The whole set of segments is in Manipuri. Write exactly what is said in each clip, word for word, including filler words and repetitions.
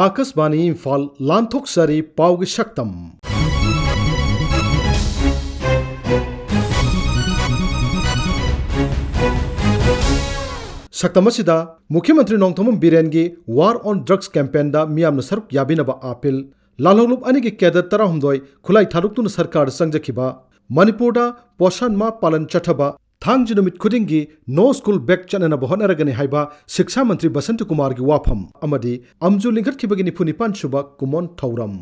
ꯑꯥꯀꯥꯁꯕꯥꯅꯤ ꯏꯝꯐꯥꯜ, ꯂꯥꯟꯊꯣꯛꯆꯔꯤ ꯄꯥꯎꯒꯤ ꯁꯛꯇꯝ꯫ ꯁꯛꯇꯝ ꯑꯁꯤꯗ ꯃꯨꯈ꯭ꯌ ꯃꯟꯇ꯭ꯔꯤ ꯅꯣꯡꯊꯣꯝꯕꯝ ꯕꯤꯔꯦꯟꯒꯤ War on Drugs campaignꯗ ꯃꯤꯌꯥꯝꯅ ꯁꯔꯨꯛ ꯌꯥꯕꯤꯅꯕ ꯑꯥꯄꯤꯜ, ꯂꯥꯜꯍꯧꯂꯨꯞ ꯑꯅꯤꯒꯤ cadre ꯇꯔꯥꯍꯨꯝꯗꯣꯏ ꯈꯨꯠꯂꯥꯏ ꯊꯥꯗꯣꯛꯇꯨꯅ ꯁꯔꯀꯥꯔꯗ ꯆꯪꯖꯈꯤꯕ, ꯃꯅꯤꯄꯨꯔꯗ ꯄꯣꯁꯥꯟ ꯃꯥ ꯄꯥꯂꯟ ꯆꯠꯊꯕ, ꯊꯥꯡꯖ ꯅꯨꯃꯤꯠ ꯈꯨꯗꯤꯡꯒꯤ No School Bag ꯆꯠꯅꯅꯕ ꯍꯣꯠꯅꯔꯒꯅꯤ ꯍꯥꯏꯕ ꯁꯤꯛꯁꯥ ꯃꯟꯇ꯭ꯔꯤ ꯕꯁꯟꯇ ꯀꯨꯃꯥꯔꯒꯤ ꯋꯥꯐꯝ ꯑꯃꯗꯤ ꯑꯝꯖꯨ ꯂꯤꯡꯈꯠꯈꯤꯕꯒꯤ ꯅꯤꯐꯨ ꯅꯤꯄꯥꯟ ꯁꯨꯕ ꯀꯨꯃꯣꯟ ꯊꯧꯔꯝ꯫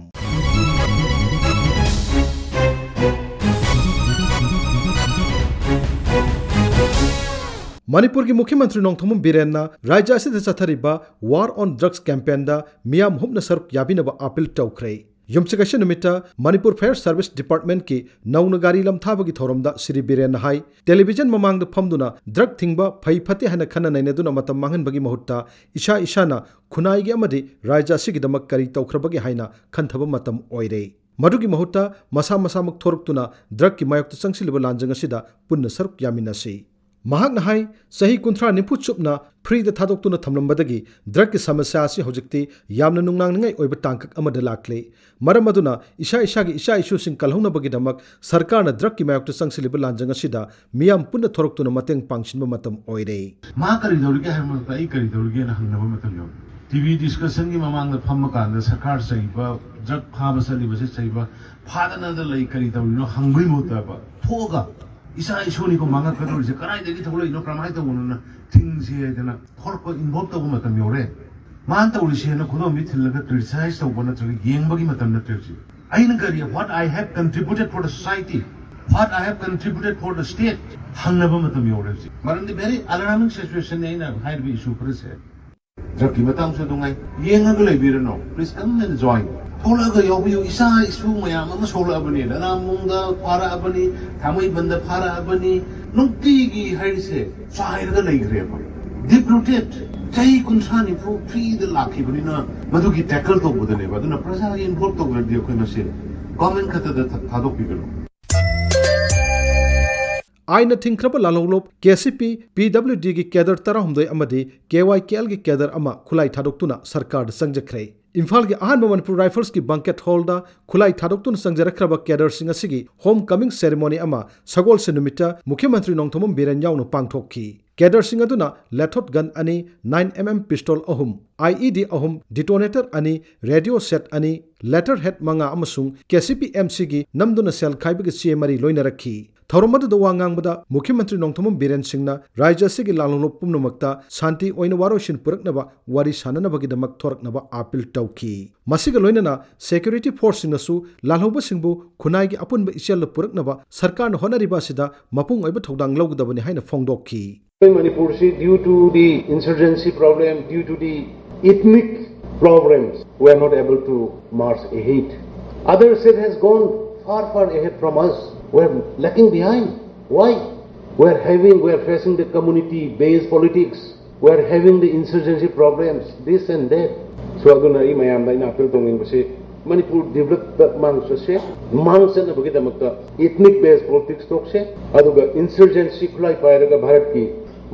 ꯃꯅꯤꯄꯨꯔꯒꯤ ꯃꯨꯈ꯭ꯌ ꯃꯟꯇ꯭ꯔꯤ ꯅꯣꯡꯊꯣꯝꯕꯝ ꯕꯤꯔꯦꯟꯅ ꯔꯥꯖ꯭ꯌ ꯑꯁꯤꯗ ꯆꯠꯊꯔꯤꯕ War on Drugs campaignꯗ ꯃꯤꯌꯥꯝ ꯍꯨꯞꯅ ꯁꯔꯨꯛ ꯌꯥꯕꯤꯅꯕ ꯑꯥꯄꯤꯜ ꯇꯧꯈ꯭ꯔꯦ꯫ ꯌꯨꯝꯁꯀꯩꯁ ꯅꯨꯃꯤꯠꯇ ꯃꯅꯤꯄꯨꯔ Fire Service Departmentꯀꯤ ꯅꯧꯅ ꯒꯥꯔꯤ ꯂꯝꯊꯥꯕꯒꯤ ꯊꯧꯔꯝꯗ ꯁ꯭ꯔꯤ ꯕꯤꯔꯦꯟꯅ ꯍꯥꯏ, ꯇꯦꯂꯤꯚꯤꯖꯟ ꯃꯃꯥꯡꯗ ꯐꯝꯗꯨꯅ drug ꯊꯤꯡꯕ ꯐꯩ ꯐꯠꯇꯦ ꯍꯥꯏꯅ ꯈꯟꯅ ꯅꯩꯅꯗꯨꯅ ꯃꯇꯝ ꯃꯥꯡꯍꯟꯕꯒꯤ ꯃꯍꯨꯠꯇ ꯏꯁꯥ ꯏꯁꯥꯅ ꯈꯨꯟꯅꯥꯏꯒꯤ ꯑꯃꯗꯤ ꯔꯥꯖ꯭ꯌ ꯑꯁꯤꯒꯤꯗꯃꯛ ꯀꯔꯤ ꯇꯧꯈ꯭ꯔꯕꯒꯦ ꯍꯥꯏꯅ ꯈꯟꯊꯕ ꯃꯇꯝ ꯑꯣꯏꯔꯦ꯫ ꯃꯗꯨꯒꯤ ꯃꯍꯨꯠꯇ ꯃꯁꯥ ꯃꯁꯥꯃꯛ ꯊꯣꯔꯛꯇꯨꯅ drugꯀꯤ ꯃꯥꯌꯣꯛꯇ ꯆꯪꯁꯤꯜꯂꯤꯕ ꯂꯥꯟꯖꯪ ꯑꯁꯤꯗ ꯄꯨꯟꯅ ꯁꯔꯨꯛ ꯌꯥꯃꯤꯟꯅꯁꯤ꯫ ꯃꯍꯥꯛꯅ ꯍꯥꯏ, ꯆꯍꯤ ꯀꯨꯟꯊ꯭ꯔꯥ ꯅꯤꯐꯨ ꯆꯨꯞꯅ freeꯗ ꯊꯥꯗꯣꯛꯇꯨꯅ ꯊꯝꯂꯝꯕꯗꯒꯤ drugꯀꯤ ꯁꯃꯁ꯭ꯌꯥ ꯑꯁꯤ ꯍꯧꯖꯤꯛꯇꯤ ꯌꯥꯝꯅ ꯅꯨꯡꯅꯥꯡꯅꯤꯡꯉꯥꯏ ꯑꯣꯏꯕ ꯇꯥꯡꯀꯛ ꯑꯃꯗ ꯂꯥꯛꯂꯦ꯫ ꯃꯔꯝ ꯑꯗꯨꯅ ꯏꯁꯥ ꯏꯁꯥꯒꯤ ꯏꯆꯥ ꯏꯁꯨꯁꯤꯡ ꯀꯜꯍꯧꯅꯕꯒꯤꯗꯃꯛ ꯁꯔꯀꯥꯔꯅ drugꯀꯤ ꯃꯥꯌꯣꯛꯇ ꯆꯪꯁꯤꯜꯂꯤꯕ ꯂꯥꯟꯖꯪ ꯑꯁꯤꯗ ꯃꯤꯌꯥꯝ ꯄꯨꯟꯅ ꯊꯣꯔꯛꯇꯨꯅ ꯃꯇꯦꯡ ꯄꯥꯡꯁꯤꯟꯕ ꯃꯇꯝ ꯑꯣꯏꯔꯦ꯫ ꯃꯥ ꯀꯔꯤ ꯇꯧꯔꯤꯒꯦ ꯍꯥꯏꯕ ꯃꯇꯝꯗ ꯑꯩ ꯀꯔꯤ ꯇꯧꯔꯤꯒꯦꯅ ꯍꯪꯅꯕ ꯃꯇꯝ ꯌꯧꯔꯦ꯫ ꯇꯤ ꯚꯤ discussionꯒꯤ ꯃꯃꯥꯡꯗ ꯐꯝꯃ ꯀꯥꯟꯗ ꯁꯔꯀꯥꯔ ꯆꯩꯕ, drug ꯐꯥꯕ ꯆꯠꯂꯤꯕꯁꯦ ꯆꯩꯕ, ꯐꯥꯗꯅꯗ ꯂꯩ ꯀꯔꯤ ꯇꯧꯔꯤꯅꯣ ꯍꯪꯕꯒꯤ ꯃꯍꯨꯠꯇ ꯊꯣꯛꯑꯒ ꯏꯆꯥ ꯏꯁꯨꯅꯤꯀꯣ ꯃꯥꯡꯉꯛꯀꯗꯧꯔꯤꯁꯦ, ꯀꯗꯥꯏꯗꯒꯤ ꯊꯣꯛꯂꯛꯏꯅꯣ, ꯀꯔꯝꯍꯥꯏꯅ ꯇꯧꯕꯅꯣꯅ ꯊꯤꯡꯁꯤ ꯍꯥꯏꯗꯅ ꯊꯣꯛꯂꯛꯄ involve ꯇꯧꯕ ꯃꯇꯝ ꯌꯧꯔꯦ꯫ ꯃꯥꯅ ꯇꯧꯔꯤꯁꯦꯅ ꯈꯨꯗꯣꯝꯕꯤ ꯊꯤꯜꯂꯒ criticize ꯇꯧꯕ ꯅꯠꯇ꯭ꯔꯒ ꯌꯦꯡꯕꯒꯤ ꯃꯇꯝ ꯅꯠꯇ꯭ꯔꯦ ꯍꯧꯖꯤꯛ꯫ ꯑꯩꯅ ꯀꯔꯤ, what I have contributed for the society, what I have contributed for the state ꯍꯪꯅꯕ ꯃꯇꯝ ꯌꯧꯔꯦ ꯍꯧꯖꯤꯛ꯫ ꯃꯔꯝꯗꯤ very alarming situationꯅꯦ ꯑꯩꯅ ꯍꯥꯏꯔꯤꯕ issue ꯈꯔꯁꯦ꯫ Drugꯀꯤ ꯃꯇꯥꯡꯁꯨ ꯑꯗꯨꯉꯥꯏ꯫ ꯌꯦꯡꯉꯒ ꯂꯩꯕꯤꯔꯅꯨ꯫ Please come and join. ꯊꯣꯛꯂꯛꯑꯒ ꯌꯥꯎꯕꯤꯌꯨ꯫ ꯏꯆꯥ ꯏꯁꯨ ꯃꯌꯥꯝ ꯑꯃ ꯁꯣꯛꯂꯛꯑꯕꯅꯤ꯫ ꯂꯅꯥꯝꯕꯨꯡꯗ ꯐꯥꯔꯛꯑꯕꯅꯤ, ꯊꯥꯡꯃꯩꯕꯟꯗ ꯐꯥꯔꯛꯑꯕꯅꯤ꯫ ꯅꯨꯡꯇꯤꯒꯤ ꯍꯥꯏꯔꯤꯁꯦ ꯆꯥꯏꯔꯒ ꯂꯩꯈ꯭ꯔꯦꯕ꯫ Deep rooted꯫ ꯆꯍꯤ ꯀꯨꯟꯊ꯭ꯔꯥ ꯅꯤꯐꯨ freeꯗ ꯂꯥꯛꯈꯤꯕꯅꯤꯅ ꯃꯗꯨꯒꯤ tackle ꯇꯧꯕꯗꯅꯦꯕ꯫ ꯑꯗꯨꯅ ꯄ꯭ꯔꯖꯥ involve ꯇꯧꯗ꯭ꯔꯗꯤ ꯑꯩꯈꯣꯏ ꯃꯁꯦ government ꯈꯛꯇꯗ ꯊ-, ꯊꯥꯗꯣꯛꯄꯤꯒꯅꯨ꯫ ꯑꯥꯏꯟꯅ ꯊꯤꯡꯈ꯭ꯔꯕ ꯂꯥꯜꯍꯧꯂꯨꯞ ꯀꯦ ꯁꯤ ꯄꯤ, ꯄꯤ ꯗꯕ꯭ꯂꯤꯎ ꯗꯤꯒꯤ ꯀꯦꯗꯔ ꯇꯔꯥꯍꯨꯝꯗꯣꯏ ꯑꯃꯗꯤ ꯀꯦ ꯋꯥꯏ ꯀꯦ ꯑꯦꯜꯒꯤ ꯀꯦꯗꯔ ꯑꯃ ꯈꯨꯠꯂꯥꯏ ꯊꯥꯗꯣꯛꯇꯨꯅ ꯁꯔꯀꯥꯔꯗ ꯆꯪꯖꯈ꯭ꯔꯦ꯫ ꯏꯝꯐꯥꯜꯒꯤ ꯑꯍꯥꯟꯕ ꯃꯅꯤꯄꯨꯔ ꯔꯥꯏꯐꯜꯁꯀꯤ ꯕꯪꯀꯦꯠ ꯍꯣꯜꯗ ꯈꯨꯠꯂꯥꯏ ꯊꯥꯗꯣꯛꯇꯨꯅ ꯆꯪꯖꯔꯛꯈ꯭ꯔꯕ ꯀꯦꯗꯔꯁꯤꯡ ꯑꯁꯤꯒꯤ ꯍꯣꯝ ꯀꯃꯤꯡ ꯁꯦꯔꯦꯃꯣꯅꯤ ꯑꯃ ꯁꯒꯣꯜꯁꯦꯟ ꯅꯨꯃꯤꯠꯇ ꯃꯨꯈ꯭ꯌ ꯃꯟꯇ꯭ꯔꯤ ꯅꯣꯡꯊꯣꯝꯕꯝ ꯕꯤꯔꯦꯟ ꯌꯥꯎꯅ ꯄꯥꯡꯊꯣꯛꯈꯤ꯫ ꯀꯦꯗꯔꯁꯤꯡ ꯑꯗꯨꯅ ꯂꯦꯊꯣꯠ ꯒꯟ ꯑꯅꯤ, ꯅꯥꯏꯟ ꯑꯦꯝ ꯑꯦꯝ ꯄꯤꯁꯇꯣꯜ ꯑꯍꯨꯝ, ꯑꯥꯏ ꯏ ꯗꯤ ꯑꯍꯨꯝ, ꯗꯤꯇꯣꯅꯦꯇꯔ ꯑꯅꯤ, ꯔꯦꯗꯤꯑꯣ ꯁꯦꯠ ꯑꯅꯤ, ꯂꯦꯇꯔ ꯍꯦꯗ ꯃꯉꯥ ꯑꯃꯁꯨꯡ ꯀꯦ ꯁꯤ ꯄꯤ ꯑꯦꯝ ꯁꯤꯒꯤ ꯅꯝꯗꯨꯅ ꯁꯦꯜ ꯈꯥꯏꯕꯒꯤ ꯆꯦ ꯃꯔꯤ ꯂꯣꯏꯅꯔꯛꯈꯤ꯫ ꯊꯧꯔꯝ ꯑꯗꯨꯗ ꯋꯥ ꯉꯥꯡꯕꯗ ꯃꯨꯈ꯭ꯌ ꯃꯟꯇ꯭ꯔꯤ ꯅꯣꯡꯊꯣꯝꯕꯝ ꯕꯤꯔꯦꯟ ꯁꯤꯡꯅ ꯔꯥꯖ꯭ꯌ ꯑꯁꯤꯒꯤ ꯂꯥꯜꯍꯧꯂꯨꯞ ꯄꯨꯝꯅꯃꯛꯇ ꯁꯥꯟꯇꯤ ꯑꯣꯏꯅ ꯋꯥꯔꯣꯏꯁꯤꯟ ꯄꯨꯔꯛꯅꯕ ꯋꯥꯔꯤ ꯁꯥꯟꯅꯅꯕꯒꯤꯗꯃꯛ ꯊꯣꯔꯛꯅꯕ ꯑꯥꯄꯤꯜ ꯇꯧꯈꯤ꯫ ꯃꯁꯤꯒ ꯂꯣꯏꯅꯅ ꯁꯦꯀ꯭ꯌꯨꯔꯤꯇꯤ ꯐꯣꯔꯁꯁꯤꯡꯅꯁꯨ ꯂꯥꯜꯍꯧꯕꯁꯤꯡꯕꯨ ꯈꯨꯟꯅꯥꯏꯒꯤ ꯑꯄꯨꯟꯕ ꯏꯆꯦꯜꯗ ꯄꯨꯔꯛꯅꯕ ꯁꯔꯀꯥꯔꯅ ꯍꯣꯠꯅꯔꯤꯕ ꯑꯁꯤꯗ ꯃꯄꯨꯡ ꯑꯣꯏꯕ ꯊꯧꯗꯥꯡ ꯂꯧꯒꯗꯕꯅꯤ ꯍꯥꯏꯅ ꯐꯣꯡꯗꯣꯛꯈꯤ꯫ Manipur, see, due to the insurgency problem, due to the ethnic problems, we are not able to march ahead. Other state has gone far, far ahead from us. We are lacking behind. Why? We are having, we are facing the community-based politics. We are having the insurgency problems, this and that. So ꯑꯗꯨꯅ ꯑꯩ ꯃꯌꯥꯝꯗ ꯑꯩꯅ ꯑꯄꯤꯜ ꯇꯧꯅꯤꯡꯕꯁꯤ, ꯃꯅꯤꯄꯨꯔ ꯗꯤꯕꯂꯞꯇ ꯃꯥꯡ ꯆꯠꯁꯦ, ꯃꯥꯡ ꯆꯠꯅꯕꯒꯤꯗꯃꯛꯇ ethnic based politics ꯇꯣꯛꯁꯦ, ꯑꯗꯨꯒ insurgency ꯈꯨꯠꯂꯥꯏ ꯄꯥꯏꯔꯒ ꯚꯥꯔꯠꯀꯤ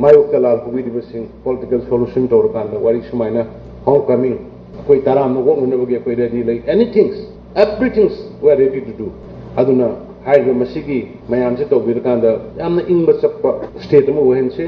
ꯃꯥꯌꯣꯛꯇ ꯂꯥꯜ ꯄꯨꯕꯤꯔꯤꯕꯁꯤꯡ political solution ꯇꯧꯔꯀꯥꯟꯗ ꯋꯥꯔꯤ ꯁꯨꯃꯥꯏꯅ homecoming ꯑꯩꯈꯣꯏ ꯇꯔꯥꯝꯅ ꯑꯣꯛꯅꯅꯕꯒꯤ ꯑꯩꯈꯣꯏ ready ꯂꯩ, anything, everything we are ready to do. ꯑꯗꯨꯅ ꯍꯥꯏꯔꯤꯕ ꯃꯁꯤꯒꯤ ꯃꯌꯥꯝꯁꯦ ꯇꯧꯕꯤꯔꯀꯥꯟꯗ ꯌꯥꯝꯅ ꯏꯪꯕ ꯆꯞꯄ state ꯑꯃ ꯑꯣꯏꯍꯟꯁꯦ꯫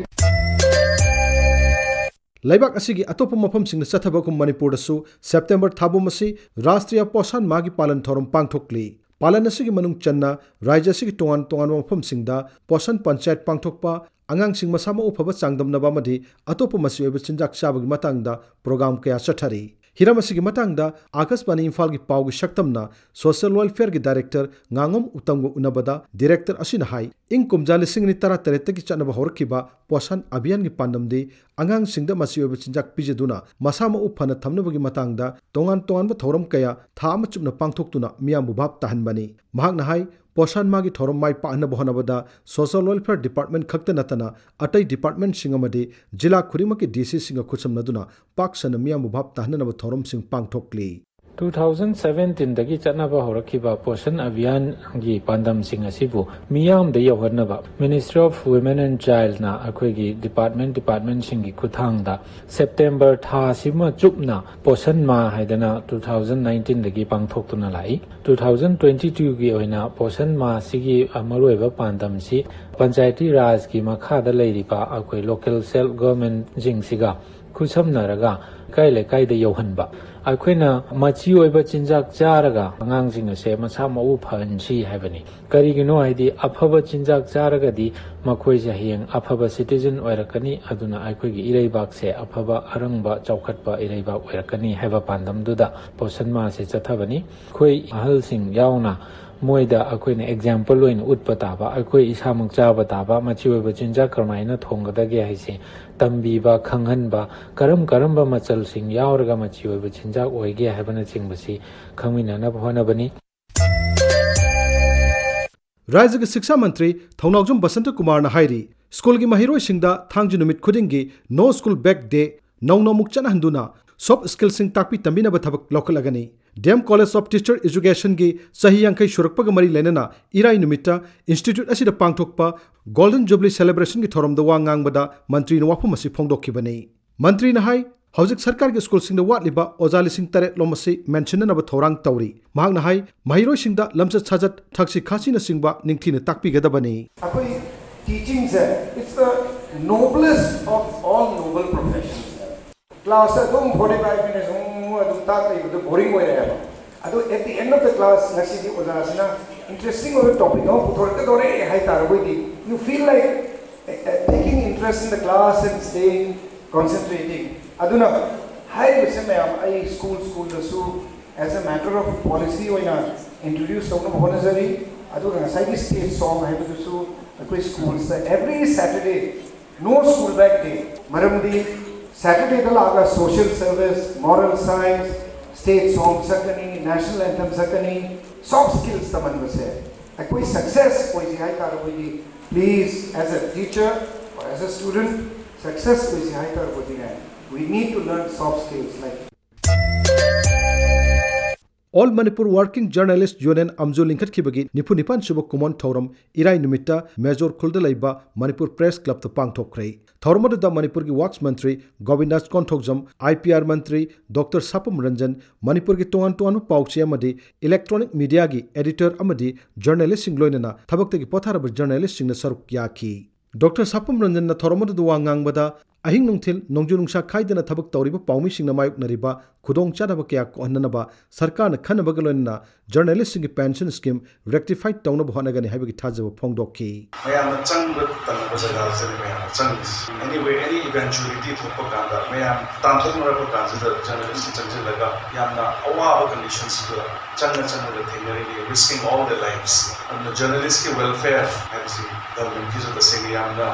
ꯂꯩꯕꯥꯛ ꯑꯁꯤꯒꯤ ꯑꯇꯣꯞꯄ ꯃꯐꯝꯁꯤꯡꯗ ꯆꯠꯊꯕꯒꯨꯝ ꯃꯅꯤꯄꯨꯔꯗꯁꯨ ꯁꯦꯞꯇꯦꯝꯕꯔ ꯊꯥꯕꯨꯝ ꯑꯁꯤ ꯔꯥꯁꯇ꯭ꯔꯤꯌꯥ ꯄꯣꯁꯥꯟ ꯃꯥꯍꯒꯤ ꯄꯥꯂꯟ ꯊꯧꯔꯝ ꯄꯥꯡꯊꯣꯛꯂꯤ꯫ ꯄꯥꯂꯟ ꯑꯁꯤꯒꯤ ꯃꯅꯨꯡ ꯆꯟꯅ ꯔꯥꯖ꯭ꯌ ꯑꯁꯤꯒꯤ ꯇꯣꯉꯥꯟ ꯇꯣꯉꯥꯟꯕ ꯃꯐꯝꯁꯤꯡꯗ ꯄꯣꯁꯥꯟ ꯄꯟꯆꯥꯌꯠ ꯄꯥꯡꯊꯣꯛꯄ, ꯑꯉꯥꯡꯁꯤꯡ ꯃꯁꯥ ꯃꯎ ꯐꯕ ꯆꯥꯡꯗꯝꯅꯕ ꯑꯃꯗꯤ ꯑꯇꯣꯞꯄ ꯃꯆꯤ ꯑꯣꯏꯕ ꯆꯤꯟꯖꯥꯛ ꯆꯥꯕꯒꯤ ꯃꯇꯥꯡꯗ ꯄ꯭ꯔꯣꯒ꯭ꯔꯥꯝ ꯀꯌꯥ ꯆꯠꯊꯔꯤ꯫ ꯍꯤꯔꯝ ꯑꯁꯤꯒꯤ ꯃꯇꯥꯡꯗ ꯑꯥꯀꯥꯁꯕꯥꯅꯤ ꯏꯝꯐꯥꯜꯒꯤ ꯄꯥꯎꯒꯤ ꯁꯛꯇꯝꯅ social welfare ꯒꯤ director ꯉꯥꯉꯣꯝ ꯎꯇꯝꯒ ꯎꯅꯕꯗ director ꯑꯁꯤꯅ ꯍꯥꯏ, ꯏꯪ ꯀꯨꯝꯖꯥ ꯂꯤꯁꯤꯡ ꯑꯅꯤ ꯇꯔꯥꯇꯔꯦꯠꯇꯒꯤ ꯆꯠꯅꯕ ꯍꯧꯔꯛꯈꯤꯕ ꯄꯣꯁꯥꯟ ꯑꯚꯤꯌꯥꯟꯒꯤ ꯄꯥꯟꯗꯝꯗꯤ ꯑꯉꯥꯡꯁꯤꯡꯗ ꯃꯆꯤ ꯑꯣꯏꯕ ꯆꯤꯟꯖꯥꯛ ꯄꯤꯖꯗꯨꯅ ꯃꯁꯥ ꯃꯎ ꯐꯅ ꯊꯝꯅꯕꯒꯤ ꯃꯇꯥꯡꯗ ꯇꯣꯉꯥꯟ ꯇꯣꯉꯥꯟꯕ ꯊꯧꯔꯝ ꯀꯌꯥ ꯊꯥ ꯑꯃ ꯆꯨꯞꯅ ꯄꯥꯡꯊꯣꯛꯇꯨꯅ ꯃꯤꯌꯥꯝꯕꯨ ꯚꯥꯞ ꯇꯥꯍꯟꯕꯅꯤ꯫ ꯃꯍꯥꯛꯅ ꯍꯥꯏ, ꯄꯣꯁꯥꯟ ꯃꯥꯒꯤ ꯊꯧꯔꯝ ꯃꯥꯏ ꯄꯥꯛꯍꯟꯅꯕ ꯍꯣꯠꯅꯕꯗ social welfare department ꯈꯛꯇ ꯅꯠꯇꯅ ꯑꯇꯩ department ꯁꯤꯡ ꯑꯃꯗꯤ ꯖꯤꯂꯥ ꯈꯨꯗꯤꯡꯃꯛꯀꯤ ꯗꯤ ꯁꯤ ꯁꯤꯡꯒ ꯈꯨꯠꯁꯝꯅꯗꯨꯅ ꯄꯥꯛ ꯁꯟꯅ ꯃꯤꯌꯥꯝꯕꯨ ꯚꯥꯞ ꯇꯥꯍꯟꯅꯅꯕ ꯊꯧꯔꯝꯁꯤꯡ ꯄꯥꯡꯊꯣꯛꯂꯤ꯫ ꯇꯨ ꯊꯥꯎꯖꯟ ꯁꯕꯦꯟꯇꯤꯟꯗꯒꯤ ꯆꯠꯅꯕ ꯍꯧꯔꯛꯈꯤꯕ ꯄꯣꯁꯟ ꯑꯚꯤꯌꯥꯟꯒꯤ ꯄꯥꯟꯗꯝꯁꯤꯡ ꯑꯁꯤꯕꯨ ꯃꯤꯌꯥꯝꯗ ꯌꯧꯍꯟꯅꯕ Ministry of Women and Childꯅ ꯑꯩꯈꯣꯏꯒꯤ ꯗꯤꯄꯥꯔꯠꯃꯦꯟ ꯗꯤꯄꯥꯔꯠꯃꯦꯟꯁꯤꯡꯒꯤ ꯈꯨꯠꯊꯥꯡꯗ ꯁꯦꯞꯇꯦꯝꯕꯔ ꯊꯥꯁꯤꯃ ꯆꯨꯞꯅ ꯄꯣꯁꯟ ꯃꯥ ꯍꯥꯏꯗꯅ ꯇꯨ ꯊꯥꯎꯖꯟ ꯅꯥꯏꯟꯇꯤꯟꯗꯒꯤ ꯄꯥꯡꯊꯣꯛꯇꯨꯅ ꯂꯥꯛꯏ꯫ ꯇꯨ ꯊꯥꯎꯖꯟ ꯇ꯭ꯋꯦꯟꯇꯤ ꯇꯨꯒꯤ ꯑꯣꯏꯅ ꯄꯣꯁꯟ ꯃꯥꯁꯤꯒꯤ ꯃꯔꯨꯑꯣꯏꯕ ꯄꯥꯟꯗꯝꯁꯤ ꯄꯟꯆꯥꯌꯇꯤ ꯔꯥꯖꯀꯤ ꯃꯈꯥꯗ ꯂꯩꯔꯤꯕ ꯑꯩꯈꯣꯏ ꯂꯣꯀꯦꯜ ꯁꯦꯜꯐ ꯒꯚꯔꯟꯃꯦꯟꯁꯤꯡꯁꯤꯒ ꯈꯨꯠꯁꯝꯅꯔꯒ ꯂꯩꯀꯥꯏ ꯂꯩꯀꯥꯏꯗ ꯌꯧꯍꯟꯕ꯫ ꯑꯩꯈꯣꯏꯅ ꯃꯆꯤ ꯑꯣꯏꯕ ꯆꯤꯟꯖꯥꯛ ꯆꯥꯔꯒ ꯑꯉꯥꯡꯁꯤꯡ ꯑꯁꯦ ꯃꯁꯥ ꯃꯎ ꯐꯍꯟꯁꯤ ꯍꯥꯏꯕꯅꯤ꯫ ꯀꯔꯤꯒꯤꯅꯣ ꯍꯥꯏꯗꯤ, ꯑꯐꯕ ꯆꯤꯟꯖꯥꯛ ꯆꯥꯔꯒꯗꯤ ꯃꯈꯣꯏꯁꯦ ꯍꯌꯦꯡ ꯑꯐꯕ ꯁꯤꯇꯤꯖꯟ ꯑꯣꯏꯔꯛꯀꯅꯤ, ꯑꯗꯨꯅ ꯑꯩꯈꯣꯏꯒꯤ ꯏꯔꯩꯕꯥꯛꯁꯦ ꯑꯐꯕ, ꯑꯔꯪꯕ, ꯆꯥꯎꯈꯠꯄ ꯏꯔꯩꯕꯥꯛ ꯑꯣꯏꯔꯛꯀꯅꯤ ꯍꯥꯏꯕ ꯄꯥꯟꯗꯝꯗꯨꯗ ꯄꯣꯁꯟ ꯃꯥꯁꯦ ꯆꯠꯊꯕꯅꯤ꯫ ꯑꯩꯈꯣꯏ ꯑꯍꯜꯁꯤꯡ ꯌꯥꯎꯅ ꯃꯣꯏꯗ ꯑꯩꯈꯣꯏꯅ ꯑꯦꯛꯖꯥꯝꯄꯜ ꯑꯣꯏꯅ ꯎꯠꯄ ꯇꯥꯕ, ꯑꯩꯈꯣꯏ ꯏꯁꯥꯃꯛ ꯆꯥꯕ ꯇꯥꯕ, ꯃꯆꯤ ꯑꯣꯏꯕ ꯆꯤꯟꯖꯥꯛ ꯀꯔꯝꯍꯥꯏꯅ ꯊꯣꯡꯒꯗꯒꯦ ꯍꯥꯏꯁꯦ ꯇꯝꯕꯤꯕ, ꯈꯪꯍꯟꯕ, ꯀꯔꯝ ꯀꯔꯝꯕ ꯃꯆꯜꯁꯤꯡ ꯌꯥꯎꯔꯒ ꯃꯆꯤ ꯑꯣꯏꯕ ꯆꯤꯟꯖꯥꯛ ꯑꯣꯏꯒꯦ ꯍꯥꯏꯕꯅꯆꯤꯡꯕꯁꯤ ꯈꯪꯃꯤꯟꯅꯅꯕ ꯍꯣꯠꯅꯕꯅꯤ꯫ ꯔꯥꯖ꯭ꯌꯒꯤ ꯁꯤꯛꯁꯥ ꯃꯟꯇ꯭ꯔꯤ ꯊꯧꯅꯥꯎꯖꯝ ꯕꯁꯟꯇ ꯀꯨꯃꯥꯔꯅ ꯍꯥꯏꯔꯤ, ꯁ꯭ꯀꯨꯜꯒꯤ ꯃꯍꯩꯔꯣꯏꯁꯤꯡꯗ ꯊꯥꯡꯖ ꯅꯨꯃꯤꯠ ꯈꯨꯗꯤꯡꯒꯤ No School Back Day ꯅꯧꯅ ꯑꯃꯨꯛ ꯆꯠꯅꯍꯟꯗꯨꯅ ꯁꯣꯐ ꯁ꯭ꯀꯤꯜꯁꯤꯡ ꯇꯥꯛꯄꯤ ꯇꯝꯕꯤꯅꯕ ꯊꯕꯛ ꯂꯧꯈꯠꯂꯒꯅꯤ꯫ D M college of teacher ꯑꯦꯖꯨꯀꯦꯁꯟꯒꯤ ꯆꯍꯤ ꯌꯥꯡꯈꯩ ꯁꯨꯔꯛꯄꯒ ꯃꯔꯤ ꯂꯩꯅꯅ ꯏꯔꯥꯏ ꯅꯨꯃꯤꯠꯇ ꯏꯟꯁꯇꯤꯇ꯭ꯌꯨꯠ ꯑꯁꯤꯗ ꯄꯥꯡꯊꯣꯛꯄ ꯒꯣꯜꯗꯟ ꯖꯨꯕꯤꯂꯤ ꯁꯦꯂꯦꯕ꯭ꯔꯦꯁꯟꯒꯤ ꯊꯧꯔꯝꯗ ꯋꯥ ꯉꯥꯡꯕꯗ ꯃꯟꯇ꯭ꯔꯤꯅ ꯋꯥꯐꯝ ꯑꯁꯤ ꯐꯣꯡꯗꯣꯛꯈꯤꯕꯅꯤ꯫ ꯃꯟꯇ꯭ꯔꯤꯅ ꯍꯥꯏ, ꯍꯧꯖꯤꯛ ꯁꯔꯀꯥꯔꯒꯤ ꯁ꯭ꯀꯨꯜꯁꯤꯡꯗ ꯋꯥꯠꯂꯤꯕ ꯑꯣꯖꯥ ꯂꯤꯁꯤꯡ ꯇꯔꯦꯠ ꯂꯣꯝ ꯑꯁꯤ ꯃꯦꯟꯁꯤꯟꯅꯅꯕ ꯊꯧꯔꯥꯡ ꯇꯧꯔꯤ꯫ ꯃꯍꯥꯛꯅ ꯍꯥꯏ, ꯃꯍꯩꯔꯣꯏꯁꯤꯡꯗ ꯂꯝꯆꯠ ꯁꯥꯖꯠ, ꯊꯛꯁꯤ ꯈꯥꯁꯤꯅꯆꯤꯡꯕ ꯅꯤꯡꯊꯤꯅ ꯇꯥꯛꯄꯤꯒꯗꯕꯅꯤ꯫ ꯑꯩꯈꯣꯏ teachingꯁꯦ, it's the noblest of all noble professions. Classꯇ ꯑꯗꯨꯝ forty five minutes ꯎꯝ ꯑꯗꯨꯝ ꯇꯥꯛ ꯂꯩꯕꯗꯣ boring ꯑꯣꯏꯔꯛꯑꯦꯕ꯫ ꯑꯗꯣ at the end of the class ꯉꯁꯤꯗꯤ ꯑꯣꯖꯥꯁꯤꯅ interesting ꯑꯣꯏꯕ topic ꯑꯃ ꯄꯨꯊꯣꯔꯛꯀꯗꯧꯔꯦ ꯍꯥꯏ ꯇꯥꯔꯒꯗꯤ, you feel like taking interest in the class and staying concentrating. ꯑꯗꯨꯅ ꯍꯥꯏꯔꯤꯕꯁꯦ ꯃꯌꯥꯝ ꯑꯩ school ꯁ꯭ꯀꯨꯜꯗꯁꯨ as a matter of policy ꯑꯣꯏꯅ introduce ꯇꯧꯅꯕ ꯍꯣꯠꯅꯖꯔꯤ꯫ ꯑꯗꯨꯒ ꯉꯁꯥꯏꯒꯤ state song ꯍꯥꯏꯕꯗꯨꯁꯨ ꯑꯩꯈꯣꯏ ꯁ꯭ꯀꯨꯜꯁꯇ every Saturday No School Back Day, ꯃꯔꯝꯗꯤ Saturdayꯗ ꯂꯥꯛꯑꯒ social service, moral science, state song ꯁꯛꯀꯅꯤ, national anthem ꯁꯛꯀꯅꯤ, soft skills ꯇꯝꯍꯟꯕꯁꯦ ꯑꯩꯈꯣꯏ success ꯑꯣꯏꯁꯤ ꯍꯥꯏ ꯇꯥꯔꯕꯗꯤ, please, as a teacher or as a student, success ꯑꯣꯏꯁꯤ high ꯇꯥꯔꯕꯗꯤꯅꯦ, we need to learn soft skills like All Manipur Working Journalist Union, ꯑꯝꯖꯨ, ꯂꯤꯡꯈꯠꯈꯤꯕꯒꯤ ꯅꯤꯐꯨ ꯅꯤꯄꯥꯟ ꯁꯨꯕ ꯀꯨꯝꯑꯣꯟ ꯊꯧꯔꯝ ꯏꯔꯥꯏ ꯅꯨꯃꯤꯠꯇ ꯃꯦꯖꯣꯔ ꯈꯨꯜꯗ ꯂꯩꯕ ꯃꯅꯤꯄꯨꯔ ꯄ꯭ꯔꯦꯁ ꯀ꯭ꯂꯕꯇ ꯄꯥꯡꯊꯣꯛꯈ꯭ꯔꯦ꯫ ꯊꯧꯔꯝ ꯑꯗꯨꯗ ꯃꯅꯤꯄꯨꯔꯒꯤ wax Mantri ꯒꯣꯕꯤꯟꯗꯥꯁ Konthoujam, I P R Mantri doctor ꯁꯥꯄꯝ Ranjan, ꯃꯅꯤꯄꯨꯔꯒꯤ ꯇꯣꯉꯥꯟ ꯇꯣꯉꯥꯟꯕ ꯄꯥꯎꯆꯦ ꯑꯃꯗꯤ ꯏꯂꯦꯛꯇ꯭ꯔꯣꯅꯤꯛ ꯃꯤꯗꯤꯌꯥꯒꯤ ꯑꯦꯗꯤꯇꯔ ꯑꯃꯗꯤ ꯖꯔꯅꯦꯂꯤꯁꯁꯤꯡ, ꯂꯣꯏꯅꯅ ꯊꯕꯛꯇꯒꯤ ꯄꯣꯊꯥꯔꯕ ꯖꯔꯅꯦꯂꯤꯁꯁꯤꯡꯅ ꯁꯔꯨꯛ ꯌꯥꯈꯤ꯫ ꯗꯣꯛꯇꯔ ꯁꯥꯄꯝ ꯔꯟꯖꯟꯅ ꯊꯧꯔꯝ ꯑꯗꯨꯗ ꯋꯥ ꯉꯥꯡꯕꯗ, ꯑꯍꯤꯡ ꯅꯨꯡꯊꯤꯜ, ꯅꯣꯡꯖꯨ ꯅꯨꯡꯁꯥ ꯈꯥꯏꯗꯅ ꯊꯕꯛ ꯇꯧꯔꯤꯕ ꯄꯥꯎꯃꯤꯁꯤꯡꯅ ꯃꯥꯌꯣꯛꯅꯔꯤꯕ ꯈꯨꯗꯣꯡꯆꯥꯗꯕ ꯀꯌꯥ ꯀꯣꯛꯍꯟꯅꯅꯕ ꯁꯔꯀꯥꯔꯅ ꯈꯟꯅꯕꯒ ꯂꯣꯏꯅꯅ ꯖꯔꯅꯦꯂꯤꯁꯁꯤꯡꯒꯤ ꯄꯦꯟꯁꯟ ꯁ꯭ꯀꯤꯝ ꯔꯦꯛꯇꯤꯐꯥꯏ ꯇꯧꯅꯕ ꯍꯣꯠꯅꯒꯅꯤ ꯍꯥꯏꯕꯒꯤ ꯊꯥꯖꯕ ꯐꯣꯡꯗꯣꯛꯈꯤ꯫ ꯃꯌꯥꯝꯅ ꯆꯪꯕ ꯇꯝꯕ ꯖꯒꯥꯁꯤꯗ ꯃꯌꯥꯝꯅ ꯆꯪꯉꯤꯁꯤ꯫ Anyway, any eventuality ꯊꯣꯛꯄ ꯀꯥꯟꯗ, ꯃꯌꯥꯝ ꯇꯥꯟꯊꯣꯛꯅꯔꯛꯄ ꯀꯥꯟꯁꯤꯗ ꯖꯔꯅꯦꯂꯤꯁꯁꯤꯡ ꯆꯪꯁꯤꯜꯂꯒ ꯌꯥꯝꯅ ꯑꯋꯥꯕ ꯀꯟꯗꯤꯁꯟꯁꯤꯗ ꯆꯪꯅ ꯆꯪꯅꯒ ꯊꯦꯡꯅꯔꯤꯅꯤ, risking all their lives꯫ ꯑꯗꯨꯅ ꯖꯔꯅꯦꯂꯤꯁꯀꯤ ꯋꯦꯜꯐꯤꯌꯔ ꯍꯥꯏꯕꯁꯤ ꯒꯚꯔꯟꯃꯦꯟꯠꯀꯤꯁꯨ ꯇꯁꯦꯡꯅ ꯌꯥꯝꯅ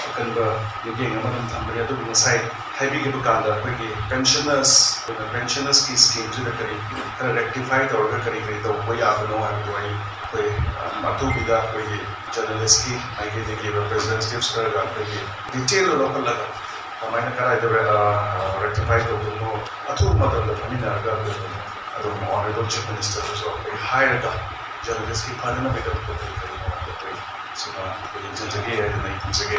ꯑꯀꯟꯕ ꯃꯤꯠꯌꯦꯡ ꯑꯃ ꯑꯗꯨꯝ ꯊꯝꯕꯅꯤ꯫ ꯑꯗꯨꯕꯨ ꯉꯁꯥꯏ ꯍꯥꯏꯕꯤꯈꯤꯕ ꯀꯥꯟꯗ ꯑꯩꯈꯣꯏꯒꯤ ꯄꯦꯟꯁꯅꯔꯁ, ꯑꯩꯈꯣꯏꯅ ꯄꯦꯟꯁꯅꯔꯁꯀꯤ ꯁ꯭ꯀꯤꯝꯁꯤꯗ ꯀꯔꯤ ꯈꯔ ꯔꯦꯛꯇꯤꯐꯥꯏ ꯇꯧꯔꯒ ꯀꯔꯤ ꯀꯔꯤ ꯇꯧꯕ ꯌꯥꯕꯅꯣ ꯍꯥꯏꯕꯗꯣ ꯑꯩ, ꯑꯩꯈꯣꯏ, ꯑ, ꯑꯊꯨꯕꯤꯗ ꯑꯩꯈꯣꯏꯒꯤ ꯖꯔꯅꯦꯂꯤꯁꯀꯤ ꯃꯥꯏꯀꯩꯗꯒꯤ ꯔꯤꯄ꯭ꯔꯖꯦꯟꯇꯦꯇꯤꯚꯁ ꯈꯔꯒ ꯑꯩꯈꯣꯏꯒꯤ ꯗꯤꯇꯦꯜꯗ ꯂꯧꯈꯠꯂꯒ ꯀꯃꯥꯏꯅ ꯀꯗꯥꯏꯗ ꯔꯦ-, ꯑ, ꯑ, ꯔꯦꯛꯇꯤꯐꯥꯏ ꯇꯧꯗꯣꯏꯅꯣ, ꯑꯊꯨꯕ ꯃꯇꯝꯗ ꯐꯝꯃꯤꯟꯅꯔꯒ ꯑꯗꯨꯝ ꯑꯗꯨꯝ ꯑꯣꯅꯔꯦꯕꯜ ꯆꯤꯐ ꯃꯤꯅꯤꯁꯇꯔꯗꯁꯨ ꯑꯩꯈꯣꯏ ꯍꯥꯏꯔꯒ ꯖꯔꯅꯦꯂꯤꯁꯀꯤ ꯐꯅꯅꯕꯒꯤꯗꯃꯛꯇ ꯀꯔꯤ ꯀꯔꯤꯅꯣ ꯍꯥꯏꯕꯗꯣ ꯑꯩꯈꯣꯏ ꯁꯤꯃ ꯑꯩꯈꯣꯏ ꯌꯦꯡꯁꯤꯟꯖꯒꯦ ꯍꯥꯏꯗꯅ ꯑꯩ ꯊꯝꯖꯒꯦ꯫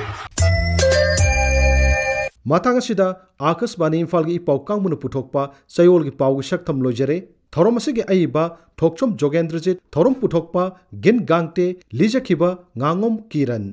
ꯃꯇꯥꯡ ꯑꯁꯤꯗ ꯑꯥꯀꯥꯁꯕꯥꯅꯤ ꯏꯝꯐꯥꯜꯒꯤ ꯏ ꯄꯥꯎ ꯀꯥꯡꯕꯨꯅ ꯄꯨꯊꯣꯛꯄ ꯆꯌꯣꯜꯒꯤ ꯄꯥꯎꯒꯤ ꯁꯛꯇꯝ ꯂꯣꯏꯖꯔꯦ꯫ ꯊꯧꯔꯝ ꯑꯁꯤꯒꯤ ꯑꯏꯕ ꯊꯣꯛꯆꯣꯝ ꯖꯣꯒꯦꯟꯗ꯭ꯔꯖꯤꯠ, ꯊꯧꯔꯝ ꯄꯨꯊꯣꯛꯄ ꯒꯤꯟ ꯒꯥꯡꯇꯦ, ꯂꯤꯖꯈꯤꯕ ꯉꯥꯉꯣꯝ ꯀꯤꯔꯟ꯫